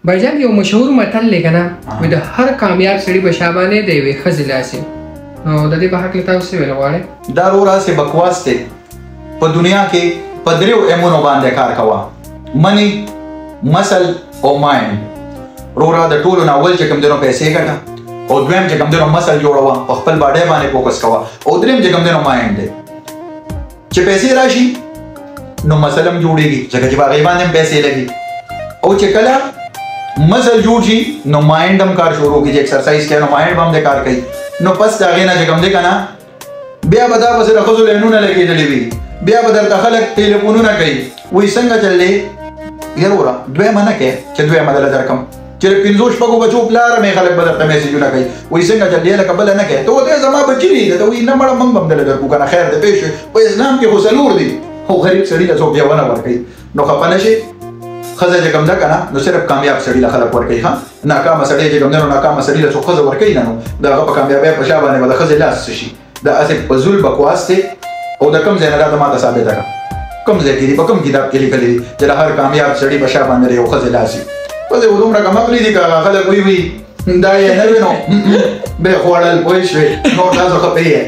بھائی یو مشهور متل دی کنه، وي د هر کامیاب سړي په شا باندې د یوې ښځې لاس وي. نو د دې په هکله تاسو څه ویل غواړئ؟ دا وروره هسې بکواس دی. په دنیا کې په دریو ایمونو باندې کار کوه، منی، مسل او مایند. وروره د ټولو نه اول چې کوم دی نو پیسې ګټه، او دویم چې کوم دی نو مسل جوړوه، په خپل باډی باندې فوکس کوه، او دریم چې کوم دی نو مایند دی. چې پیسې راشي نو مسل هم جوړېږي، ځکه چې په هغې باندې هم پیسې لګي، او چې کله مسل جوړ شي نو مایند هم کار شروع کړي، چې اکسرسایز کوي نو مایند به هم د کار کوي. نو پس د هغې نه چې کوم دی که نه بیا به دا پسې د ښځو لینونه لګېدلي وي، بیا به درته خلک ټلیفونونه کوي، وایي څنګه چل دی یروره، دویمه نه کوې چې دویمه دله درکم، چې د پنځو شپږو بچو پلار مې خلک به درته میسجونه کوي، وایي څنګه چل دی لکه بله نه کوې، ته ورته زما بچي دي، ته وایي نه مړه موږ به هم دله درکو که نه خیر دی پوه شوې. په اسلام کې خو څلور دي، خو غریب سړي له څوک یوه نه ورکوي. نو خفه نه شي، ښځه چې کوم ده که نه نو صرف کامیاب سړي له خلک ورکوي، ښه ناکامه سړی چې کوم دی نو ناکامه سړي له څوک ښځه ورکوي نه، نو د هغه په کامیابۍ په شا باندې به د ښځې لاس څه شي. دا هسې فضول بکواس دی. او د کوم ځای نه دا ته ماته ثابته کړه، کوم ځای کې دي، په کوم کتاب کې لیکلي دي چې د هر کامیاب سړي په شا باندې د یو ښځې لاس وي؟ ښځې خو دومره کم عقلې دي که هغه خلک وایي وي دا یې نه وي نو به خوړل، پوه شوې؟ نور تاسو ښه پوه یې.